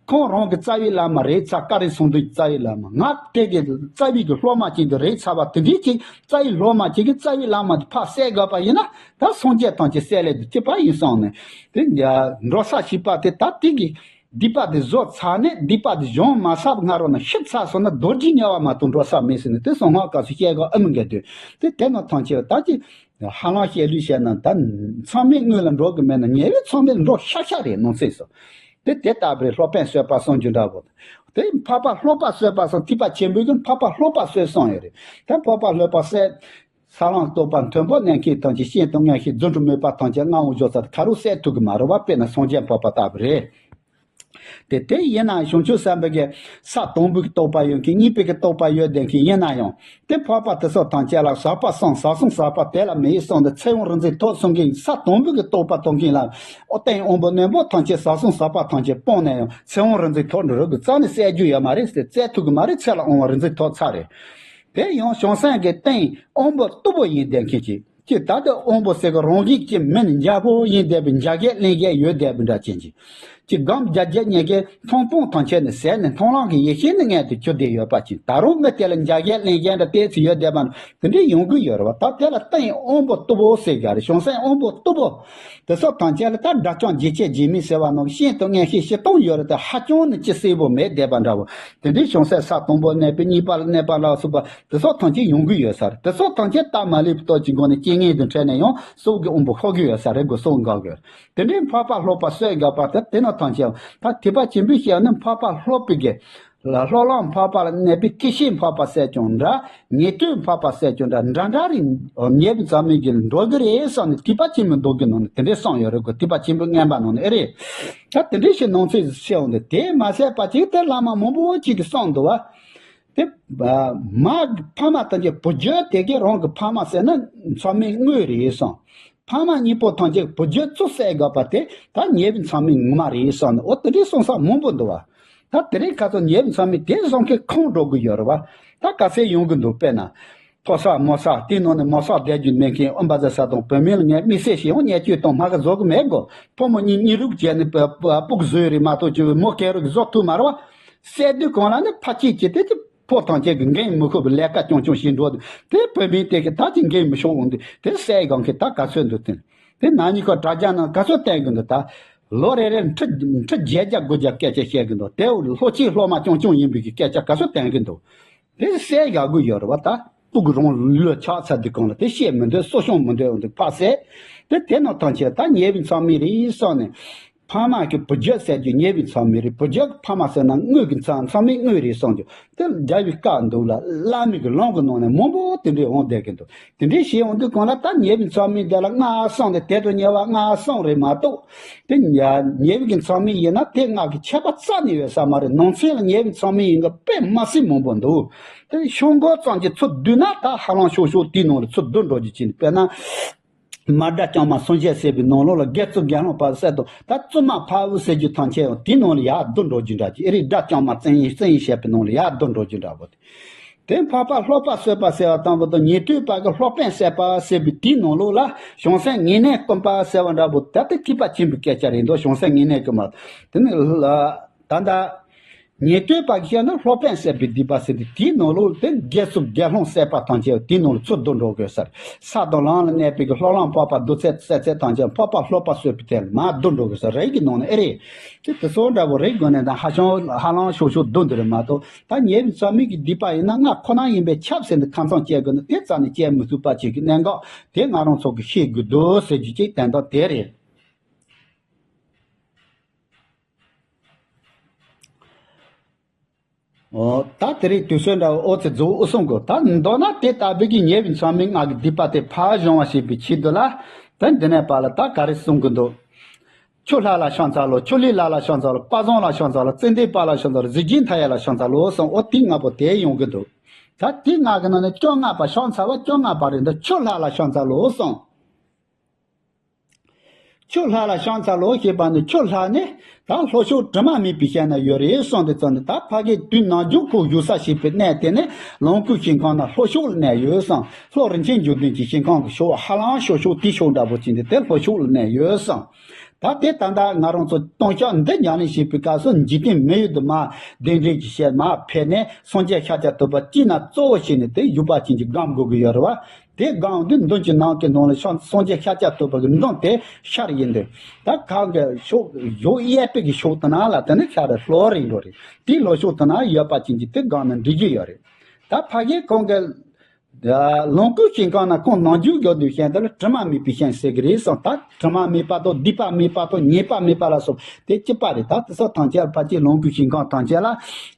ཁོང་རང་གི་རྩ་བའི་བླ་མ་རིག་ཚར། བཀའ་དྲིན་གསུམ་ལྡན་གྱི་རྩ་བའི་བླ་མ། ང་དེ་གི་རྩ་བའི་གི་སློབ་མ་ཅིག་འདི་རིག་ཚར་བ་དེ་འདྲའི་ཅིག་རྩ་བའི་སློབ་མ་ཅིག་གི་རྩ་བའི་བླ་མ་འདི་ཕར་བསད་དགོས་པ་ཡིན་ན་ད་སངས་རྒྱས་ཐམས་ཅད་བསད་ལས་དུ་སྐྱིད་པ་ཡིན་བསམ་ནས་དེ་འགྲོ་ས་ཞིག་པ་དེ་ད་དེ་གི་སྡིག་པ་དེ་བཟོ་ཚར་ནས་སྡིག་པ་དེ་གཞུང་མ་ཚར་སྔ་རོལ་ན་ཤི་ཚར་སོང་ན་རྡོ་རྗེ་དམྱལ་བ་མ་གཏོགས་འགྲོ་ས་མེད་ཟེར་ནས་དེ་གསང་སྔགས་སྐབས་སུ་བཤད་དགོས་ཨེ་མི་འགལ་དུས་དེ་དེ་ནང་ཐམས་ཅད་ད་ཅི་ཧ་ལམ་བཤད་ལུས་བཤད་ན་ད་མཚམས་མེད་དངོས་ལ་འགྲོ་གི་མེད་ན་ཉེ་བའི་མཚམས་མེད་འགྲོ་ཤག་ཤག་རེད་ནང་གསེས་སུ། དེ་དེ་ལྟ་བུའི་སློབ་དཔོན་གསོད་པ་གསུམ་གྱི་འདྲ་བོ། དེ་འཕགས་པ་ལྷོ་པ་གསོད་པ་གསུམ། ཐེག་པ་ཆེན་པོའི་གི་འཕགས་པ་ལྷོ་པ་གསོད་གསུམ་ཡོད་རེད། ད་འཕགས་པ་ལྷོ་པ་གསོད། ས་ལམ་རྟོགས་པ་མཐོན་པོ་གནས་མཁན་ཐམས་ཅད། སྤྱན་དང་མངོན་ཤེས་རྫུ་འཕྲུལ་མོས་པ་ཐམས་ཅད་མངའ་འོག་འཇོག་ཚར། ཁ་རུ་གསོད་ཐུབ་གི་མ་རེད་བ། དཔེར་ན་སངས་རྒྱས་འཕགས་པ་ལྟ་བུ་རེད། དེ་དེ་ཡིན་ན་བྱང་ཆུབ་སེམས་དཔའ་གི་ས་དང་པོའི་གི་རྟོགས་པ་ཡོད་མཁན། གཉིས་པའི་གི་རྟོགས་པ་ཡོད་བསྡད་མཁན་ཡིན་ན་ཡང་། དེ་འཕགས་པ་དེ་ཚོ་ཐམས་ཅད་ལ་ཟག་པ་གསུམ། ཟག་གསུམ་ཟག་པ་དེ་ལ་མི་ཡི་གསུམ་དང་ཚེ་དབང་རིག་འཛིན་ཐོབ་གསུམ་གྱི་ས་དང་པོའི་གི་རྟོགས་པ་ཐོབ་མཁན་ལ། ཨོ་རྟེན་དབང་པོ་རྣོན་པོ་ཐམས་ཅད་ཟག་གསུམ་ཟག་པ་ཐམས་ཅད་སྤངས་ནས་ཡང་ཚེ་དབང་རིག་འཛིན་ཐོབ་འགྲོ་རུ་གི་རྩ་ནས་བསད་རྒྱུ་ཡོད་མ་རེད་ཟེར། བསད་ཐུབ་གི་མ་རེད། ཚེ་ལ་དབང་བ་རིག་འཛིན་ཐོབ་ཚར་རེད། དེ་ཡང་བྱང་སེམས་ཀྱི་རྟེན་དབང་པོ་རྟུལ་པོ་ཡིན་བསྡད་མཁན་ཅིག་ཅེས། ད་ལྟ་དབང་པོ་ཟེར་གི་རང་བཞིན་གྱི་མི་ནི་འཇའ་པོ་ཡིན་བསྡད་པའི་འཇའ་གས་ལེན་མཁན་ཡོད་བསྡད་པ་འདྲ་ཅན་ཅིག་ཅིག་སྒོམ་རྒྱ་རྒྱ་ཉེ་གི་མཐོང་སྤང་ཐམས་ཅད་ནི་ཟད་ནས་མཐོང་ལམ་གྱི་ཡེ་ཤེས་ནི་མངོན་དུ་གྱུར་བསྡད་ཡོད་པ་ཅིག་ད་རུང་མི་དེ་ལ་འཇའ་གས་ལེན་མཁན་འདྲ་ཏོག་ཙམ་ཡོད་བསྡད་པ་དེ་འདྲའི་ཡོང་གི་ཡོད་རེད་བ། ད་དེ་ལ་རྟེན་དབང་པོ་རྟུལ་པོ་ཟེར་གི་རེད། བྱང་སེམས་དབང་པོ་རྟུལ་པོ། དེ་ཚོ་ཐམས་ཅད་ལ་ད་དགྲ་བཅོམ་འཇིགས་བྱེད་འཇིགས་མེད་ཟེར་བ་ནང་སྤྱན་དང་མངོན་ཤེས་བཞི་སྟོང་ཡོད་རེད་དེ། ཧ་ཅང་ནི་ཅི་གསལ་པོ་མེད་བསྡད་པ་འདྲ་བོ། དེ་འདྲའི་བྱང་སེམས་ས་དང་པོ་གནས་པའི་གཉིས་པ་ལ་གནས་པ་ལ་སོགས་པ་དེ་ཚོ་ཐམས་ཅད་ཡོང་གི་ཡོད་ས་རེད། དེ་ཚོ་ཐམས་ཅད་སྟབས་མ་ལེགས་པའི་སྟོབས་ཀྱི་སྒོ་ནས་རྐྱེན་ངན་དང་འཕྲད་ནས་ཡང་སྲོག་གི་དབང་པོ་ཤོར་གི་ཡོད་ས་རེད་གོ། སྲོག་འགག་གི་ཡོད། དེ་འདྲའི་འཕགས་པ་ལྷོ་པ་གསོད་དགོས་པ་དེ་དེ་ནི་ཐམས་ཅད་ད་ཐེག་པ་ཆེན་པོའི་ཞལ་ནི་འཕགས་པ་ལྷོ་པའི་གི་ལྷོ་ལམ་འཕགས་པ་ལ་གནས་པའི་སྐྱེ་ཤི་འཕགས་པ་ཟེར་ཀྱང་འདྲ། ཉན་ཐོས་འཕགས་པ་ཟེར་ཀྱང་འདྲ། འདྲ་འདྲ་རེད། ཉེ་བའི་མཚམས་མེད་ཀྱི་འགྲོ་གི་རེད་བསམ་ནས་ཐེག་པ་ཆེན་པོའི་མདོ་གི་ནང་ནས་དེ་འདྲའི་གསུངས་ཡོད་རེད་གོ། ཐེག་པ་ཆེན་པོའི་མངོན་པ་ནང་ནས་ཨེ་རེད། ད་དེ་འདྲའི་ཞིག་ནང་ཚིག་བཤད་འོང་དུས། དེས་མ་ཟད་པ་ཅིག་དེ་བླ་མ་མང་པོ་ཅིག་གིས་གསུངས་འདུག་བ། དེ་མ་གི་ཕ་མ་དང་གི་བུ་རྒྱུད་དེ་གི་རང་གི་ཕ་མ་ཟེར་ན་མཚམས་མེད་དངོས་རེད་གསུངས། ཕ་མ་གཉིས་པོ་ཐམས་ཅད་བུ་རྒྱུད་གཙོ་བསད་དགོས་པ་དེ་ད་ཉེ་བའི་མཚམས་མེད་ངོ་མ་རེད་གསུངས་ནས། འོ་དེ་འདྲའི་གསུང་ས་མང་པོ་འདུག་བ། ད་དེ་རིང་ཁ་སང་ཉེ་བའི་མཚམས་མེད་དེ་བཟང་གི་ཁོང་འགྲོ་གི་ཡོད་རེད་བ། ད་ག་ཚད་ཡོང་གི་འདུག་དཔེར་ན། ཕོ་གསར་མོ་གསར་དེའི་ནང་ནས་མོ་གསར་བསྡད་རྒྱུ་མེད་མཁན་ཨོ་འབའ་ཟེར་ས་དང་བུད་མེད་ལ་ངས་དམིགས་བསལ་ཞིག་ཡང་བརྙས་བཅོས་དང་མ་ག་བཟོ་གི་མེད་གོ། ཕོ་མོ་གཉིས་གཉིས་རུག་བྱས་ནས་སྤུ་གུ་བཟོས་རེད་མ་གཏོགས་ཅིག་མོ་སྐད་རུ་གི་བཟོ་ཐུབ་མ་རེད་བ། བསད་དུས་གང་ལ་ནི་ཕ་སྐྱེས་ཀྱི་དེ་ཕོ་ཐམས་ཅད་ཀྱི་འགན་མི་ཁུར་བའི་ལས་ཀ་རྐྱང་རྐྱང་བྱེད་འགྲོ་དུས། དེ་བུད་མེད་དེ་གི་ད་ཅི་འགན་མི་ཤོང་འོང་དུས་དེ་བསད་གང་གི་ད་ག་ཚོད་འདུག་དེ། དེ་ན་ནིང་ཁོ་དྲ་རྒྱ་ནང་ག་ཚོད་བསྟན་གི་འདུག་ད་ལོ་རེ་རེར་ཁྲི་ཁྲི་བརྒྱད་བརྒྱ་དགུ་བརྒྱ་སྐད་ཆ་བཤད་གི་འདུག་དེ་ལྷོ་སྤྱི་སློབ་མ་རྐྱང་རྐྱང་ཡིན་པའི་གི་སྐད་ཆ་ག་ཚོད་བསྟན་གི་འདུག་དེ་བསད་ཡག་གི་ཡོད་རེད་བ། ད་སྤུ་གུ་རང་ལོ་ཆགས་ཚར་དུས་གང་ལ་དེ་བཤད་མི་འདོད། གསོ་སྐྱོང་མི་འདོད་འོང་དུས་ཕར་བསད། དེ་དེ་ནང་ཐམས་ཅད་ད་ཉེ་བའི་མཚམས་མེད་རེད་བསམ་ནས། ཕ་མ་གི་བུ་རྒྱུད་ཟེར་རྒྱུ་ཉེ་བའི་མཚམས་མེད་རེད། བུ་རྒྱུད་ཕ་མ་ཟེར་ན་དངོས་ཀྱི་མཚམས་མཚམས་མེད་དངོས་རེད་བསམ་རྒྱུ་དེ་རྒྱལ་བའི་བཀའ་འདུག་ལ། བླ་མའི་གི་ལམ་གི་ནང་ནས་མང་པོ་དེ་འདྲའི་འོང་བསྡད་ཀྱི་འདུག་དེ་འདྲའི་བཤད་འོང་དུས་གང་ལ་ད་ཉེ་བའི་མཚམས་མེད་དེ་ལ་སྔ་སོང་སྟེ་དེ་དང་ཉེ་བ་སྔ་སོང་རེད་མ་གཏོགས། དེ་ཉེ་ཉེ་བའི་གི་མཚམས་མེད་ཡིན་ན་དེ་སྔ་གི་ཁྱད་པར་རྩ་ནས་ཡོད་ས་མ་རེད། ནང་ཚན་ལ་ཉེ་བའི་མཚམས་མེད་ཡིན་གི་དཔེ་མ་སྲིད་མང་པོ་འདུག་དེ་ཤོག་མགོ་ཙམ་གྱི་ཚུར་བསྡུས་ན་ད་ཧ་ལམ་ཤོག་ཤོག་དེའི་ནང་ལ་ཚུར་བསྡུ་འགྲོ་རྒྱུ་ཅིག་ནི། དཔེར་ན། མ་སྒྲ་རྐྱང་མ་སངས་རྒྱས་ཟེར་བའི་ནང་ལོགས་ལ་དགེ་ཚུལ་དགེ་སློང་ཕར་བསད་དོ། ད་བཙུན་མ་ཕ་བུ་ཟེར་རྒྱུ་ཐམས་ཅད་ཡང་དེའི་ནང་ལ་ཡར་བསྡུ་འགྲོ་རྒྱུ་འདྲ་ཅིག་ཨེ་རེད། སྒྲ་རྐྱང་མ་བཙན་གཡེམ་བཙན་གཡེམ་བྱས་པའི་ནང་ལ་ཡར་བསྡུ་འགྲོ་རྒྱུ་འདྲ་བོ་དེ། དེ་འཕགས་པ་ལྷོ་པ་གསོད་པ་ཟེར་བ་དང་པོ་དང་ཉན་ཐོས་པ་གི་སློབ་དཔོན་བསད་པ་ཟེར་བའི་དེའི་ནང་ལོགས་ལ་བྱང་སེམས་ངེས་གནས་ཀུན་སྤངས་ཟེར་བ་འདྲ་བོ་ད་ལྟ་ཐེག་པ་ཆེན་པོའི་སྐད་ཆ་རེད་འདུག་བྱང་སེམས་ངེས་གནས་ཀུན་སྤངས་དེ་ནི་ལ་ད་ལྟ། ཉན་ཐོས་པ་གི་ཤ་ན་སློབ་དཔོན་བསད་པའི་སྡིག་པ་ཟེར་ཏེ། དེའི་ནང་ལོགས་དེ་དགེ་ཚུལ་དགེ་སློང་བསད་པ་ཐམས་ཅད་དེའི་ནང་ལ་ཚུར་བསྡུ་འགྲོ་དགོས་ཟེར། ས་དང་ལམ་ལ་གནས་པའི་གི་སློབ་ལམ་འཕགས་པ་བསྡུ་ཚད་བསད་ཚད་ཐམས་ཅད་འཕགས་པ་ལྷོ་པ་གསོད་པའི་ཐད་ལ་མར་བསྡུ་འགྲོ་དགོས་ཟེར། རེད་ཀྱི་ནང་ནས་ཨེ་རེད། དེ་དེ་ཚོ་འདྲ་བོ་རེད་དགོས་ནས་ད་ཧ་ཅང་ཧ་ལམ་ཤོག་ཤོག་བསྡུ་འདི་རེད་མ་གཏོགས། ད་ཉེ་བའི་མཚམས་མེད་ཀྱི་སྡིག་པ་ཡིན་ན་སྔ་ཁོ་ན་ཡིན་པས་ཁྱབ་ཟེར་ནས་ཁ་མཚང་བཅད་དགོས་ན་དེ་རྩ་ནས་བཅད་མི་ཐུབ་པ་ཅིག་གི་གནད་འགག་དེ་ང་རང་ཚོ་གི་ཤེས་དགོས་འདུག་ཟེར་རྒྱུ་ཅིག་དོན་དག་དེ་རེད། འོ། ད་དེ་རིང་དུས་ཚོད་འདྲ་བོ་ཨོ་ཙི་རྫོགས་ཨུ་སོང་གོ། ད་མདོར་ན་དེ་ལྟ་བུའི་གི་ཉེ་བའི་མཚམས་མེད་ལྔ་གི་སྡིག་པ་དེ་ཕར་སྦྱོང་བ་བྱེད་པའི་ཆེད་དུ་ལ། ད་འདི་ནས་ཕར་ལ་ད་ག་རེ་གསུང་གི་འདུག་ཆུ་ལྷ་ལ་ཕྱག་འཚལ་ལོ། ཆུ་ལྷའི་ལྷ་ལ་ཕྱག་འཚལ་ལོ། དཔལ་བཟང་ལ་ཕྱག་འཚལ་ལོ། ཙན་དན་དཔལ་ལ་ཕྱག་འཚལ་ལོ། གཟི་བརྗིད་མཐའ་ཡས་ལ་ཕྱག་འཚལ་ལོ་གསུངས། ཨོ་དེ་ལྔ་པོ་དེ་ཡོང་གི་འདུག་ད་དེ་ལྔ་གི་ནང་ནས་བཅོ་ལྔ་པ་ཕྱག་འཚལ་བ་བཅོ་ལྔ་པ་རེད་འདུག་ཆུ་ལྷ་ལ་ཕྱག་འཚལ་ལོ་གསུངས། ཆུ་ལྷ་ལ་ཕྱག་འཚལ་ལོ་ཞེས་པ་ནི་ཆུ་ལྷ་ནི་ད་ལྷོ་ཕྱོགས་དྲི་མ་མེད་པའི་ཞལ་ན་ཡོད་རེད་གསུངས་ཏེ་ཙམ་ནི། ད་ཕ་གི་དུས་ནམ་རྒྱུན་ཁོ་བཞུགས་ས་ཞེས་པའི་གནས་དེ་ནི་ལོངས་སྐུའི་ཞིང་ཁམས་ན་ལྷོ་ཕྱོགས་ལ་གནས་ཡོད་གསུངས། ལྷོ་རིན་ཆེན་འབྱུང་ལྡན་གྱི་ཞིང་ཁམས་ཀྱི་ཕྱོགས་ཧ་ལམ་ཕྱོགས་ཕྱོགས་དེའི་ཕྱོགས་འདྲ་པོ་ཅིག་འདི་དེ་ལྷོ་ཕྱོགས་ལ་གནས་ཡོད་གསུངས། ད་དེ་ད་ལྟ་ང་རང་ཚོ་ལྟུང་བཤགས་འདི་ཉམས་ལེན་བྱེད་པའི་སྐབས་སུ་འཇིག་རྟེན་མི་ཡུལ་དུ་མར་གདན་འདྲེན་གྱི་ཞལ་མར་ཕེབས་ནས་སངས་རྒྱས་ཤཱཀྱ་ཐུབ་པ་སྐྱེས་ན་གཙོ་བོ་བྱས་ནས་དེ་བཞུགས་པ་ཅན་གྱི་སྒོམ་དགོས་ཀྱི་ཡོད་རེད་བ། དེ་སྒང་དུ་མདུན་གྱི་ནང་གི་ནང་ལ་ཤ་སངས་རྒྱས་ཤཱཀྱ་ཐུབ་པ་གི་མདུན་དེ་ཤར་ཡིན་དུས། ད་གང་གི་ཕྱོགས་ཡོག་གཡས་པའི་གི་ཕྱོགས་དེ་ནང་ལ་དེ་ནི་ཤར་ལྷོ་རེད་འགྲོ་རེད། དེའི་ལྷོ་ཕྱོགས་དེ་ནང་ཡོད་པ་ཅན་གྱི་དེ་སྒང་ན་འགྲིག་གི་ཡོད་རེད། ད་ཕ་གི་གང་གི་ ལོངས་སྐུའི་ཞིང་ཁམས་ན་ཁོང་ནམ་རྒྱུན་རྒྱུག་དུས་ཤིང་དེ་ལ་དྲི་མ་མེད་པའི་ཞིང་ཟེར་གི་རེད་གསུངས། ད་དྲི་མ་མེད་པ་དང་སྡིག་པ་མེད་པ་དང་ཉེས་པ་མེད་པ་ལ་སོགས་དེ་གཅིག་པ་རེད། ད་དེ་སོགས་ཐམས་ཅད་ཕལ་ཆེར་ལོངས་སྐུའི་ཞིང་ཁམས་ཐམས་ཅད་ལ་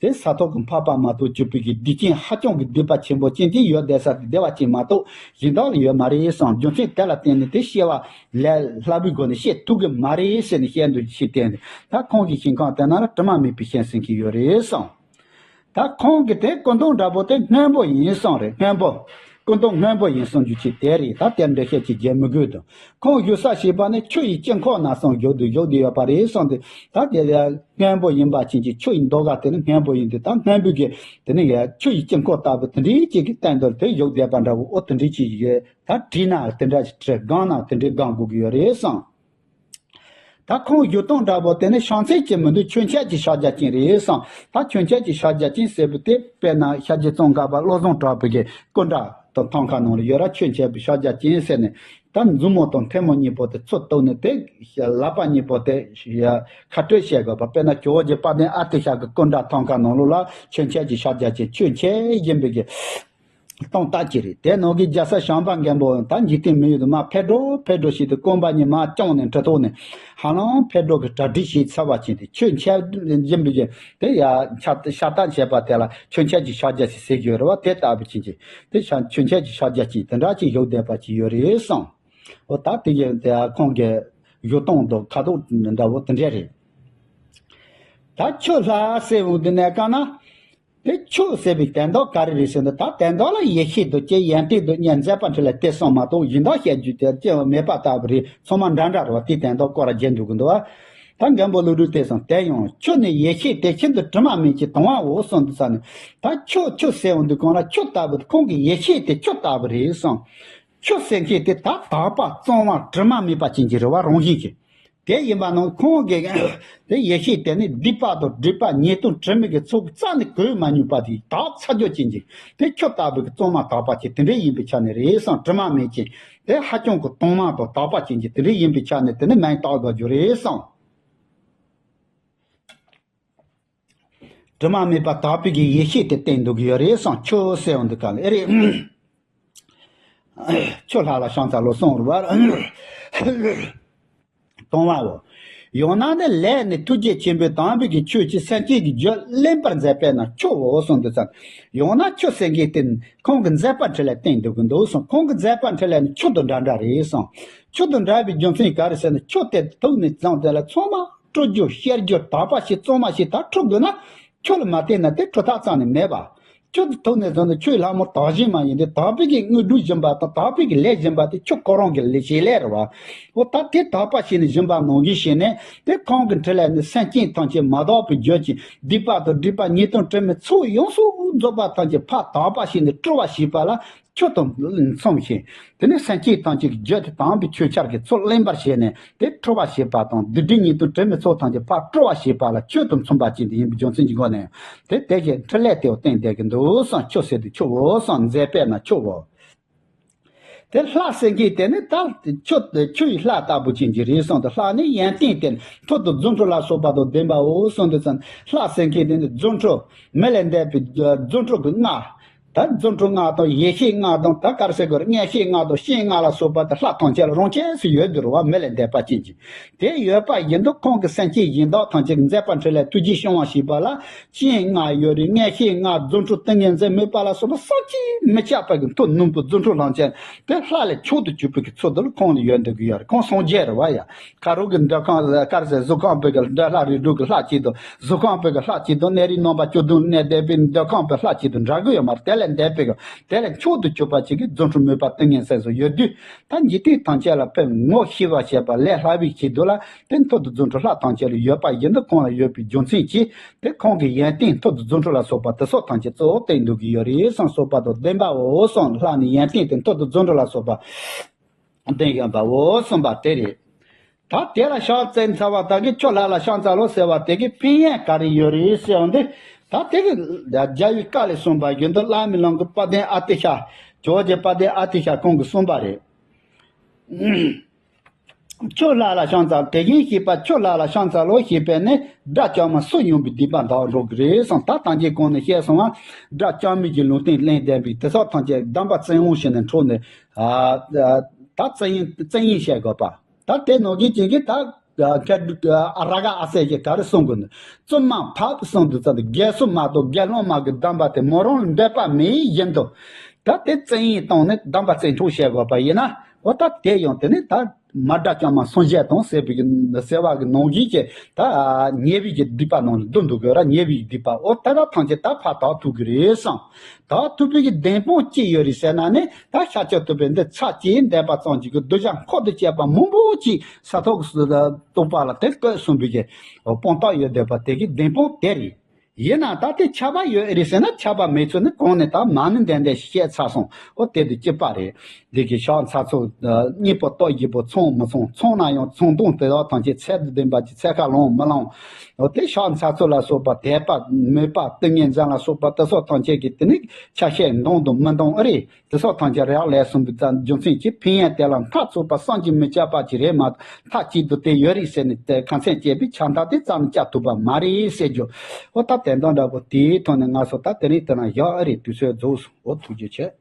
དེ་ས་ཐོག་གི་འཕགས་པ་མ་གཏོགས་གཅིག་པུ་གི་སྡིག་ཅན་ཧ་ཅང་གི་སྡིག་པ་ཆེན་པོ་ཅན་དེ་ཡོད་བསྡད་ས་དེ་བདེ་བ་ཅན་མ་གཏོགས་གཞན་དག་ལ་ཡོད་མ་རེད་གསུངས། རྒྱུ་མཚན་དེ་ལ་བརྟེན་ནས་དེ་སྐྱེ་བ་ལས་སླ་བའི་སྒོ་ནས་སྐྱེ་ཐུབ་གི་མ་རེད་ཟེར་ནས་བཤད་འདུག་ཕྱིར་བསྟན་ནས་ད་ཁོང་གི་ཞིང་ཁམས་དེ་ན་ལ་དྲི་མ་མེད་པའི་ཞིང་ཟེར་གྱི་ཡོད་རེད་གསུངས། ད་ཁོང་གི་དེ་སྐུ་མདོག་འདྲ་པོ་དེ་སྔོན་པོ་ཡིན་གསུངས་རེད། སྔོན་པོ། སྐུ་མདོག་སྔོན་པོ་ཡིན་གསུངས་རྒྱུ་ཅིག་དེ་རེད། ད་དེར་འགྲེལ་བཤད་ཅིག་རྒྱག་མི་དགོས་དང་། ཁོང་བཞུགས་ས་ཞེས་པ་ནི་ཆུ་ཡི་དཀྱིལ་འཁོར་ན་གསུངས། བཞུགས་དུས་བཞུགས་དུས་ཡོད་པ་རེད་གསུངས་ཏེ། ད་དེ་ལ་སྔོན་པོ་ཡིན་པ་ཅན་གྱི་ཆུ་ཡི་མདོག་དེ་ནི་སྔོན་པོ་ཡིན་དུས། ད་སྔོན་པོའི་གི་དེ་ནི་ཡ་ཆུ་ཡི་དཀྱིལ་འཁོར་ལྟ་བུ་དེ་འདྲའི་ཅིག་གི་སྟེང་དུ་དེ་བཞུགས་བསྡད་པ་འདྲ་བོ། ཨོ་དེ་འདྲའི་ཅིག་ཡོད། ད་བྲིས་ན་དེ་འདྲ་ཞིག་བྲིས། སྒང་ན་དེ་འདྲའི་སྒང་དགོས་ཀྱི་ཡོད་རེད་གསུངས། ད་ཁོང་བཞུགས་སྟངས་འདྲ་པོ་དེ་ནི་བྱང་སེམས་ཀྱི་མི་འདུག་ཆོས་འཆད་ཀྱི་ཕྱག་རྒྱ་ཅན་རེད་གསུངས། ད་ཆོས་འཆད་ཀྱི་ཕྱག་རྒྱ་ཅན་ཟེར་བུ་དེ་དཔེར་ན་ཤཱཀྱ་ཙོང་ཁ་པ་བློ་བཟང་གྲགས་པའི་གི་སྐུ་འདྲ་དང་ཐང་ཀ་ནང་ལ་ཡོད་ར། ཆོས་འཆད་པའི་ཕྱག་རྒྱ་ཅན་ཟེར་ནས་ད་མཛུབ་མོ་དང་ཐལ་མོ་གཉིས་པོ་དེ་ཚུར་གཏུབ་ནས་དེ་ལག་པ་གཉིས་པོ་དེ་ཁ་སྤྲོད་བྱེད་དགོས་པ། དཔེར་ན་ཇོ་བོ་རྗེ་དཔལ་ལྡན་ཨ་ཏི་ཤ་གི་སྐུ་འདྲ་ཐང་ཀ་ནང་ལོགས་ལ་ཆོས་འཆད་ཀྱི་ཕྱག་རྒྱ་ཅན། ཆོས་འཆད་བཞིན་པའི་གི་སྟོང་རྟགས་ཅིག་རེད། དེ་ནང་གི་རྒྱལ་སྲས་བྱམས་པ་མགོན་པོ་ད་འཇིག་རྟེན་མི་ཡུལ་དུ་མར་ཕེབས་འགྲོ་ཕེབས་འགྲོ་བྱེད་དུས་རྐང་པ་གཉིས་མར་བརྐྱངས་ནས་གྲི་ཐོགས་ནས་ཧ་ལམ་ཕེབས་འགྲོ་གི་གྲ་སྒྲིག་བྱས་ཚར་བ་ཅན་དེ། ཆོས་འཆད་བཞིན་པའི་དེ་ཡ་ཕྱག་ཕྱག་རྟགས་བྱས་པ་དེ་ལ་ཆོས་འཆད་ཀྱི་ཕྱག་རྒྱ་ཞིག་ཟེར་གྱི་ཡོད་རེད་བ། དེ་ལྟ་བུ་ཅན་གྱི་དེ་ཕྱག་ཆོས་འཆད་ཀྱི་ཕྱག་རྒྱ་ཅན་དེ་འདྲ་ཅིག་བཞུགས་བསྡད་པ་ཅིག་ཡོད་རེད་གསུངས། འོ་ད་དེ་གི་དེ་ཁོང་གི་བཞུགས་སྟངས་དང་ཁ་དོག་འདྲ་བོ་དེ་འདྲ་རེད། ད་ཆུ་ལྷ་ཟེར་འོང་དུས་ནས་གང་ན། དེ་ཆོས་ཟེར་བའི་དོན་དག་ག་རེ་རེད་ཟེར་ན། ད་དོན་དག་ལ་ཡེ་ཤེས་དང་བཅས་ཡོན་ཏན་དང་བཅས་མཛད་པ་འཕྲིན་ལས་དེ་གསུམ་མ་གཏོགས་གཞན་དག་བཤད་རྒྱུ་དེ་ཅི་ཡང་མེད་པ་ལྟ་བུ་རེད། ཚང་མ་འདྲ་འདྲ་རེད་བ། དེའི་དོན་དག་སྐོར་ར་བརྗོད་འདུག་གི་འདུག་བ། ད་མགོན་པོ་ཀླུ་སྒྲུབ་དེ་གསུངས། དེ་ཡང་ཆུ་ནི་ཡེ་ཤེས་དེ་ཤིན་ཏུ་དྲི་མ་མེད་ཅིང་དྭངས་པའོ་གསུངས་འདུག་ས་ནས། ད་ཆུ་ཆུ་ཟེར་འོང་དུས་གང་ལ་ཆུ་ལྟ་བུ་ཁོང་གི་ཡེ་ཤེས་དེ་ཆུ་ལྟ་བུ་རེད་གསུངས། ཆུ་ཟེར་མཁན་དེ་ད་དག་པ་གཙང་མ་དྲི་མ་མེད་པ་ཅན་གྱི་རེད་བ། རང་བཞིན་གྱིས། དེ་ཡིན་པ་ནང་ཁོང་གི་དེ་ཡེ་ཤེས་དེ་ནི་སྡིག་པ་དང་སྒྲིབ་པ་ཉེས་ལྟུང་དྲི་མ་གི་ཚོགས་རྩ་ནས་གོས་མ་མྱོང་བ་དེ་དག་ཚར་རྒྱུ་ཅན་གྱི་དེ་ཆུ་ལྟ་བུ་གི་གཙང་མ་དག་པ་ཅན་དེ་འདྲ་ཡིན་པའི་ཆ་ནས་རེད་གསུངས། དྲི་མ་མེད་ཅན་དེ་ཧ་ཅང་གི་དྭངས་མ་དང་དག་པ་ཅན་གྱི་དེ་འདྲ་ཡིན་པའི་ཆ་ནས་དེ་ནི་མིང་བཏགས་དགོས་རྒྱུ་རེད་གསུངས། དྲི་མ་མེད་པ་དག་པའི་གི་ཡེ་ཤེས་དེ་བསྟན་འདུག་གི་ཡོད་རེད་གསུངས། ཆུ་ཟེར་འོང་དུས་གང་ལ་ཨེ་རེད། ཆུ་ལྷ་ལ་ཤང་ཚ་ལོ་གསུངས་རུ་བར། དང་བའོ། ཡང་ན་ནི་ལས་ནི་ཐུགས་རྗེ་ཆེན་པོས་དམ་པའི་གི་ཆོས་ཀྱི་སེམས་ཅན་གྱི་རྒྱུད་བརླན་པར་མཛད་པས་ན་ཆུའོ་གསུངས་འདུག་ཙང་། ཡང་ན་ཆུ་ཟེར་མཁན་དེ་ཁོང་གི་མཛད་པ་འཕྲིན་ལས་བསྟན་འདུག་གི་འདུག་གསུངས། ཁོང་གི་མཛད་པ་འཕྲིན་ལས་ནི་ཆུ་དང་འདྲ་འདྲ་རེད་གསུངས། ཆུ་དང་འདྲ་བའི་རྒྱུ་མཚན་ག་རེ་ཟེར་ན། ཆུ་དེ་ཐུག་ནས་བཟུང་དེ་ལ་ཚང་མ་བཀྲུ་རྒྱུ་བཤལ་རྒྱུ་དག་པ་ཞིག་གཙང་མ་ཞིག་ད་འཁྲུ་དགོས་ན། ཆུ་ལ་མ་བརྟེན་ན་དེ་འཁྲུ་ཐབས་རྩ་ནས་མེད་པ། ཆུ་དེ་ཐུག་ནས་བཟུང་ནས་ཆུའི་ལྷ་མོ་དག་ཞིང་མ་ཡིན་ཏེ། དག་པའི་གི་དངོས་གྲུབ་སྦྱིན་པ་དང་དག་པའི་གི་ལས་སྦྱིན་པ་དེ་ཆུ་ཁོ་རང་གི་ལས་བྱེད་ལས་རེད་བ། འོ་ད་དེ་དག་པ་བྱས་ནས་སྦྱིན་པ་གནང་གིན་བྱས་ནས་དེ་ཁོང་གི་འཕྲིན་ལས་ནི་སེམས་ཅན་ཐམས་ཅད་མ་དག་པའི་རྒྱུད་ཀྱི་སྡིག་པ་དང་སྒྲིབ་པ་ཉེས་ལྟུང་དྲི་མའི་ཚོགས་ཡོངས་སུ་རྫོགས་པ་ཐམས་ཅད་ཕར་དག་པ་བྱས་ནས་བཀྲུ་བ་བྱེད་པ་ལ་ཆུ་དང་མཚུངས་ཤིང་། དེ་ནས་སེམས་ཅན་ཐམས་ཅད་ཀྱི་རྒྱུད་དེ་དམ་པའི་ཆོས་ཆར་གྱི་ཚུལ་ལེན་པར་བྱས་ནས་དེ་འཁྲུ་བར་བྱེད་པ་དང་། སྡིག་སྒྲིབ་ཉེས་ལྟུང་དྲི་མའི་ཚོགས་ཐམས་ཅད་ཕར་བཀྲུ་བར་བྱེད་པ་ལ་ཆོས་དང་མཚུངས་པ་ཅན་དེ་ཡིན་པའི་རྒྱུ་མཚན་གྱི་སྒོ་ནས་དེ་དེ་བཞིན་འཕྲིན་ལས་དེའོ་བསྟན་བསྡད་ཀྱི་འདུག་གསུངས། ཆུ་ཟེར་དུས་ཆུ་བོ་གསུངས། མཛད་པས་ན་ཆུ་བོ། དེ་ལྷ་སེང་གེ་དེ་ནི་ད་ཆུ་ཆུ་ཡི་ལྷ་ལྟ་བུ་ཅན་གྱི་རེད་གསུངས་ཏེ། ལྷ་ནི་ཡོན་ཏན་དེ་མཐུ་དང་རྫུ་འཕྲུལ་ལ་སོགས་པ་དང་ལྡན་པའོ་གསུངས་ཏེ་ཙང་། ལྷ་སེང་གེ་དེ་ནི་རྫུ་འཕྲུལ་མི་ལས་འདས་པའི་རྫུ་འཕྲུལ་གྱི་སྔགས། ད་རྫུ་འཕྲུལ་སྔགས་དང་ཡེ་ཤེས་སྔགས་དང་། ད་ག་རེ་ཟེར་དགོས་རེད། མངོན་ཤེས་སྔགས་དང་སྤྱན་སྔགས་ལ་སོགས་པ་དེ་ལྷ་ཐམས་ཅད་ལ་རང་ཆས་སུ་ཡོད་དུ་རུང་བ། མི་ལས་འདས་པ་ཅན་གྱི་དེ་ཡོད་པ་ཡིན་དུས། ཁོང་གི་སེམས་ཅན་གཞན་དག་ཐམས་ཅད་ཀྱི་མཛད་པ་འཕྲིན་ལས་ཐུགས་རྗེ་སྐྱོང་བ་ཞེས་པ་ལ་སྤྱན་སྔགས་ཡོད་རེད། མངོན་ཤེས་སྔགས། རྫུ་འཕྲུལ་ཏིང་ངེ་འཛིན་མོས་པ་ལ་སོགས་པ་བསམ་གྱིས་མི་ཁྱབ་པ་གི་མཐུ་རྣོན་པོ་རྫུ་འཕྲུལ་ལྷ་ཆེན་དེ་ལྷ་ལས་མཆོག་ཏུ་གྱུར་པའི་གི་ཚུལ་དུ་ཁོང་ལ་ཡོད་འདོད་ཀྱི་ཡོད་རེད། ཁོང་སངས་རྒྱས་རེད་བ་ཡ། ཁ་རོག་གི་འདོད་ཁམས་དཀར་ཟས་གཟུགས་ཁམས་པའི་གི་འདོད་ལྷ་རིགས་དྲུག་གི་ལྷ་གཅིག་དང་། གཟུགས་ཁམས་པའི་གི་ལྷ་གཅིག་དང་། གནས་རིས་རྣམ་པ་བཅུ་བདུན་གནས་བསྡད་པའི་འདོད་ཁམས་པའི་ལྷ་གཅིག་དང་འདྲ་གི་ཡོད་མ་རེད། དེ་ལས་འདས་པའི་གི་དེ་ལས་མཆོག་ཏུ་གྱུར་པ་གཅིག་གི་རྫུ་འཕྲུལ་མོས་པ་ཏིང་ངེ་འཛིན་སོགས་ཡོད་དུས། ད་འཇིག་རྟེན་ཐམས་ཅད་ལ་ཕན་ངོ་ཤེས་པར་བྱེད་པ་ལས་སླ་བའི་ཆེད་དུ་ལ་དེ་མཐུ་དང་རྫུ་འཕྲུལ་ལྷ་ཐམས་ཅད་ལ་ཡོད་པ་ཡིན་དུས། ཁོང་ལ་ཡོད་པའི་རྒྱུ་མཚན་གྱིས་དེ་ཁོང་གི་ཡོན་ཏན་མཐུ་དང་རྫུ་འཕྲུལ་ལ་སོགས་པ་དེ་སོགས་ཐམས་ཅད་གཙོ་བོ་བསྟན་འདུག་གི་ཡོད་རེད་གསུངས། གསུངས་པ་དང་ལྡན་པའོ་གསུངས། ལྷ་ནི་ཡོན་ཏན་དེ་མཐུ་དང་རྫུ་འཕྲུལ་ལ་སོགས་པ་ལྡན་བཞིན་པའོ་གསུངས་པ་དེ་རེད། ད་དེ་ལ་ཕྱག་འཚལ་ཚར་བ་དག་གིས་ཆུ་ལྷ་ལ་ཕྱག་འཚལ་ལོ་ཟེར་བ་དེ་གི་ཕན་ཡོན་ག་རེ་ཡོད་རེད་ཟེར་བ་འདི། ད་དེ་གི་རྒྱལ་བའི་བཀའ་ལས་གསུངས་པ་བཞིན་དུ་བླ་མའི་ལམ་གྱི་དཔལ་ལྡན་ཨ་ཏི་ཤ། ཇོ་བོ་རྗེ་དཔལ་ལྡན་ཨ་ཏི་ཤ་ཁོང་གིས་གསུངས་པ་རེད། ཁྱོད་ལ་ལ་ཤང་ཚ་དེ་བཞིན་གཤེགས་པ་ཁྱོད་ལ་ལ་ཤང་ཚ་ལོ་ཞེས་པས་ནི་དགྲ་བཅོམ་མ་སུ་ཡོང་པའི་སྡིག་པ་འདག་འགྲོ་གི་རེད་གསུངས། ད་ཐམས་ཅད་གོང་ནས་བཤད་སོང་བ། དགྲ་བཅོམ་མའི་གི་ལུང་བསྟན་གླེང་བསྡད་པའི་དེ་སོགས་ཐམས་ཅད་སྡོམ་པ་བཙན་དབང་བྱས་ནས་འཕྲོག་ནས། ཨ་ད་བཙན་དབང་བཙན་དབང་བྱེད་དགོས་པ། ད་དེ་ནང་བཞིན་ཅན་གྱི་ད་ཨ་ར་ག་ཨ་སེ་ཞེས་ག་རེ་གསུང་དགོས་ནི། བཙུན་མ་ཕབ་གསུང་དུས་ཙམ་དུ་རྒས་སུ་མ་གཏོགས་རྒས་སློང་མ་གི་སྡོམ་པ་དེ་མོ་རང་ལ་འདོད་པ་མེད་བཞིན་དུ། ད་དེ་བཙན་དབང་བཏང་ནས་སྡོམ་པ་བཙན་འཕྲོག་བྱེད་དགོས་པ་ཡིན་ན། འོ་ད་དེ་ཡང་དེ་ནི་ད་མ་དགྲ་བཅོམ་མ་སངས་རྒྱས་དང་ཟེར་བའི་གི་ཟེར་བ་གི་ནང་བཞིན་གྱི་ད་ཉེ་བའི་གི་སྡིག་པ་ནང་བསྡུ་འདུག་གི་ར། ཉེ་བའི་གི་སྡིག་པ་འོ་ད་ད་ཐམས་ཅད་ད་ཕར་དག་ཐུབ་གི་རེད་བསམ། དག་ཐུབ་པའི་གི་བདེན་དཔང་ཅི་ཡོད་རེད་ཟེར་ན་ནི། ད་ཤཱཀྱ་ཐུབ་པའི་འདི་ཚར་གཅིག་འདས་པ་ཙམ་གྱི་གི་གདུལ་བྱ་འཁོར་དུ་བཅས་པ་མང་པོ་ཅིག་ས་ཐོག་གི་རྟོགས་པ་ལ་དེ་བཀོད་གསུངས་པའི་གི་དཔང་རྟགས་ཡོད་བསྡད་པ་དེ་གི་བདེན་དཔང་དེ་རེད། ཡིན་ན་ད་དེ་ཁྱབ་པ་ཡོད་རེད་ཟེར་ན་ཁྱབ་པ་མེད་ཚུལ་ནི་གོང་ནས་ད་མ་ཎི་འདོན་འདོན་བཤད་ཚར་སོང་། འོ་དེ་དུ་གཅིག་པ་རེད། འདི་གི་ཕྱག་འཚལ་ཚོགས་གཉིས་པོ་ལྟོ་བཞི་པོ་ཚང་མི་ཚང་ཚང་ན་ཡང་ཚང་སྟོང་དེ་དག་ཐམས་ཅད་ཚད་དུ་ལྡན་པ་ཅིག་ཚད་ཁ་ལོངས་མི་ལོངས། འོ་དེ་ཕྱག་འཚལ་ཚོགས་ལ་སོགས་པ་དད་པ་མོས་པ་ཏིང་ངེ་འཛིན་ལ་སོགས་པ་དེ་སོགས་ཐམས་ཅད་ཀྱི་དེ་ནི་ཆ་ཤས་འདང་དང་མི་འདང་ཨེ་རེད། དེ་སོགས་ཐམས་ཅད་རེག་ལས་གསུངས་པའི་རྒྱུ་མཚན་གྱིས་ཕན་ཡོན་དེ་ལ་མཐར་ཐུག་པ་བསམ་གྱིས་མི་ཁྱབ་པ་ཅིག་རེད་མ་གཏོགས་མཐའ་གཅིག་ཏུ་དེ་ཡོད་རེད་ཟེར་ནས་དེ་ཁ་མཚན་བཅད་པའི་ཁྱབ་བདག་དེ་ཙམ་བཅད་ཐུབ་པ་མ་རེད་ཟེར་རྒྱུ། འོ་ད་དེ་འདྲ་འདྲ་པོ་དེའི་ཐོག་ནས་ང་ཚོ་ད་དེ་རིང་དེ་ན་བཞག་ཨེ་རེད། དུས་ཚོད་རྫོགས་སོང་། འོ་ཐུགས་རྗེ་ཆེ།